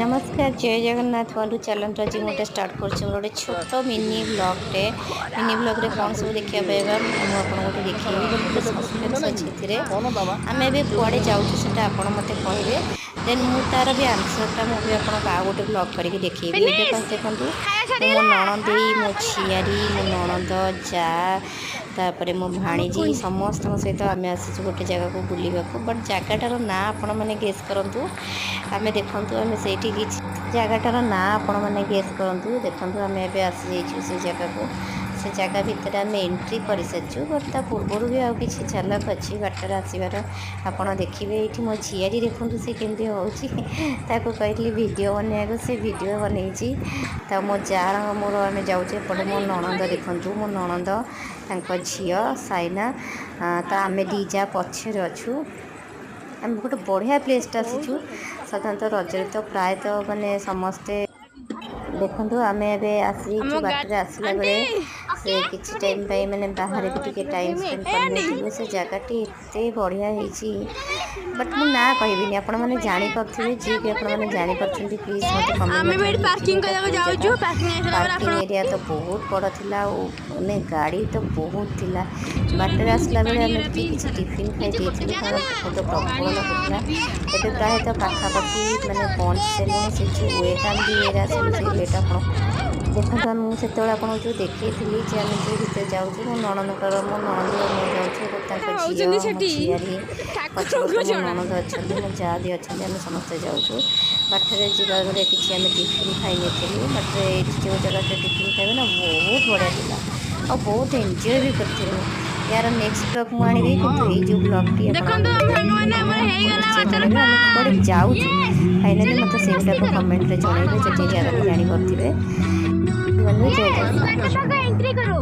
ନମସ୍କାର, ଜୟ ଜଗନ୍ନାଥ ବନ୍ଧୁ। ଚାଲନ୍ତୁ, ଆଜି ମୁଁ ଗୋଟେ ଷ୍ଟାର୍ଟ କରୁଛି ମୋର ଗୋଟେ ଛୋଟ ମିନି ବ୍ଲଗ୍ଟେ। ମିନି ବ୍ଲଗ୍ରେ କ'ଣ ସବୁ ଦେଖିବା ପାଇବା, ମୁଁ ଆପଣଙ୍କୁ ଗୋଟେ ଦେଖେଇବି। ବଟ୍ ଗୋଟେ ସସ୍ପେନ୍ସ ଅଛି ଏଥିରେ। ଆମେ ଏବେ କୁଆଡ଼େ ଯାଉଛୁ, ସେଇଟା ଆପଣ ମୋତେ କହିବେ। ଦେନ୍ ମୁଁ ତା'ର ବି ଆନ୍ସର୍ଟା ମୁଁ ବି ଆପଣଙ୍କୁ ଆଉ ଗୋଟେ ବ୍ଲଗ୍ କରିକି ଦେଖେଇବି। ଏବେ ଫାଷ୍ଟ ଦେଖନ୍ତୁ, ମୁଁ ମୋ ନଣଦେଇ, ମୋ ଝିଆରୀ, ମୋ ନଣନ୍ଦ, ଯା, ତାପରେ ମୋ ଭାଣିଜୀ, ସମସ୍ତଙ୍କ ସହିତ ଆମେ ଆସିଛୁ ଗୋଟେ ଜାଗାକୁ ବୁଲିବାକୁ। ବଟ୍ ଜାଗାଟାର ନାଁ ଆପଣମାନେ ଗେସ୍ କରନ୍ତୁ। ଆମେ ଦେଖନ୍ତୁ, ଆମେ ସେଇଠି କିଛି ଜାଗାଟାର ନାଁ ଆପଣମାନେ ଗେସ୍ କରନ୍ତୁ। ଦେଖନ୍ତୁ, ଆମେ ଏବେ ଆସିଯାଇଛୁ ସେ ଜାଗାକୁ। ସେ ଜାଗା ଭିତରେ ଆମେ ଏଣ୍ଟ୍ରି କରିସାରିଛୁ, ବଟ୍ ତା ପୂର୍ବରୁ ବି ଆଉ କିଛି ଝଲକ ଅଛି ବାଟରେ ଆସିବାର, ଆପଣ ଦେଖିବେ। ଏଇଠି ମୋ ଝିଆରୀ ଦେଖନ୍ତୁ, ସେ କେମିତି ହେଉଛି। ତାକୁ କହିଥିଲି ଭିଡ଼ିଓ ବନେଇବାକୁ, ସେ ଭିଡ଼ିଓ ବନେଇଛି। ତ ମୋ ଯାଆର ମୋର ଆମେ ଯାଉଛୁ ଏପଟେ। ମୋ ନଣନ୍ଦ ଦେଖନ୍ତୁ, ମୋ ନଣନ୍ଦ, ତାଙ୍କ ଝିଅ ସାଇନା। ତ ଆମେ ଦୁଇ ଯା ପଛରେ ଅଛୁ। ଆମେ ଗୋଟେ ବଢ଼ିଆ ପ୍ଲେସ୍ଟା ଆସିଛୁ। ସାଧାରଣତଃ ରଜରେ ତ ପ୍ରାୟତଃ ମାନେ ସମସ୍ତେ ଦେଖନ୍ତୁ, ଆମେ ଏବେ ଆସିଯାଇଛୁ। ବାଟରେ ଆସିଲା ବେଳେ ସେ କିଛି ଟାଇମ୍ ପାଇଁ ମାନେ ବାହାରେ ବି ଟିକେ ଟାଇମ୍ ସ୍ପେଣ୍ଡ କରିନେଇଥିଲୁ। ସେ ଜାଗାଟି ଏତେ ବଢ଼ିଆ ହେଇଛି, ବଟ୍ ମୁଁ ନାଁ କହିବିନି। ଆପଣମାନେ ଜାଣିପାରୁଥିବେ। ଯିଏ ବି ଆପଣମାନେ ଜାଣିପାରୁଛନ୍ତି, ପ୍ଲିଜ୍ ମୋତେ କମେଣ୍ଟ ଆମେ ବି ଏଠି ପାର୍କିଂ କରିବାକୁ ଯାଉଛୁ। ପାର୍କିଂ ହେଇସାରିଲା ପରେ ପାର୍କିଂ ଆପଣ ଏରିଆ ତ ବହୁତ ବଡ଼ ଥିଲା ଆଉ ମାନେ ଗାଡ଼ି ତ ବହୁତ ଥିଲା। ବାଟରେ ଆସିଲା ବେଳେ ଆମେ ଟିକେ କିଛି ଟିଫିନ୍ ଖାଇ ଦେଇଥିଲୁ, କାରଣ ଭୋକ ତ ପ୍ରବଳ ଲାଗୁଥିଲା। ଏବେ ପ୍ରାୟତଃ ପାଖାପାଖି ମାନେ ପହଞ୍ଚି ସାରିଲୁଣି। ସେ ଯେଉଁ ୱେଟା ଆମେ ଯେଉଁ ୱେରେ ଆସିଲୁ, ସେଇ ୱେଟା ଆପଣ ଦେଖନ୍ତୁ। ମୁଁ ସେତେବେଳେ ଆପଣଙ୍କୁ ଯେଉଁ ଦେଖେଇଥିଲି ଯେ ଆମେ ଯେଉଁ ଭିତରେ ଯାଉଛୁ, ମୋ ନଣନ୍ଦଙ୍କର, ମୋ ନଣନ୍ଦ ମୁଁ ଯାଉଛୁ ଏବଂ ତାଙ୍କ ଝିଅ, ହଉଛନ୍ତି ମୋ ସେଠି ଝିଆରୀ, ଠାକୁରଙ୍କୁ ପଛପଟେ ମୋ ଜଣା। ନଣନ୍ଦ ଅଛନ୍ତି, ମୋ ଯା ବି ଅଛନ୍ତି, ଆମେ ସମସ୍ତେ ଯାଉଛୁ। ବାଟରେ ଯିବା ବେଳେ କିଛି ଆମେ ଟିଫିନ୍ ଖାଇ ନେଇଥିଲୁ। ବାଟରେ ଏଇଠି ଯେଉଁ ଜାଗାରେ ଟିଫିନ୍ ଖାଇବେ ନା, ବହୁତ ବଢ଼ିଆ ଥିଲା ଆଉ ବହୁତ ଏନ୍ଜୟ ବି କରିଥିଲୁ। ୟାର ନେକ୍ସଟ ବ୍ଲଗ୍ ମୁଁ ଆଣିବି, କିନ୍ତୁ ଏଇ ଯେଉଁ ବ୍ଲଗ୍ଟି ଦେଖନ୍ତୁ ସାଙ୍ଗମାନେ, ଆମର ହେଇଗଲା ନିଶ୍ଚୟ ୱାଟର ଜଣାଇବେ ଆମେ କୁଆଡ଼େ ଯାଉଛୁ। ଫାଇନାଲି ମୋତେ ମସ୍ତି ସେଇଟାକୁ କର। କମେଣ୍ଟରେ ଜଣାଇବେ, ଯଦି ଜାଗାଟି ଜାଣିପାରୁଥିବେ। ବନ୍ଧୁ, ଜୟ ଜଗନ୍ନାଥ। ଏଣ୍ଟ୍ରି କରୁ।